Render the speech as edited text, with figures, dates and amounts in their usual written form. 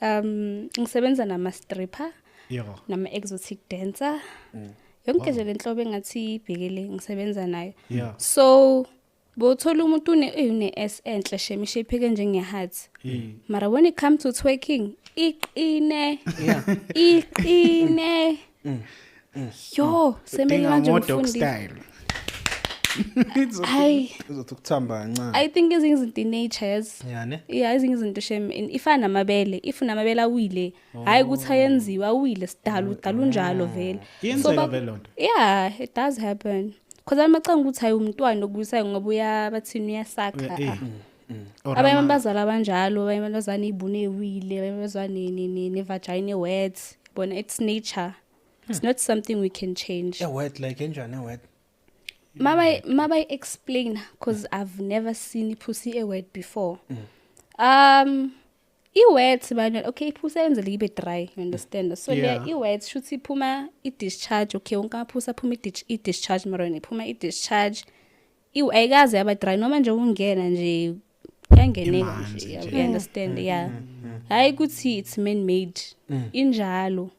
Ngisebenza nama stripper, nama exotic dancer. Yonke nje lenhlobo engathi ibhekele ngisebenza nayo. So bothola umuntu une S enhle shem, ishape njenge heart. Mara when it comes to twerking, iqine. Iqine. Yo, semele Dinga manje more dog ngifundise. style. Hayi, Uzothi ukuthamba kancane. I think ezinye izinto i-nature, yes. Yeah, ne? Yeah, ezinye izinto shem ifana namabele. If unamabele awile, hayi ukuthi ayenziwa, awile sidalo, udala unjalo vele. Iyenzeka vele loo nto? Yeah, it does happen. Because amacanga ukuthi hayi umntwana okubuyisayo ngoba uya bathini, uyasakha. Or Abanye abazali abanjalo, abanye abazali ibune ewile, abanye abazali ne-vagina wet. Bona, it's nature. It's not something we can change. Yeah, wet like enjani wet? Maba explain, because I've never seen ipussy a wet before. I-wet man, okay, ipussy ayenzele ibe dry, you understand? So le i-wet shuthi iphuma i-discharge, okay, wonke amapussy aphuma i-discharge, mara yona iphuma i-discharge. Iw ayikaze yaba dry noma nje ungena nje iyangeneka Imanzi nje, nje. you understand? Yeah. Hayi ukuthi it's man made. Injalo.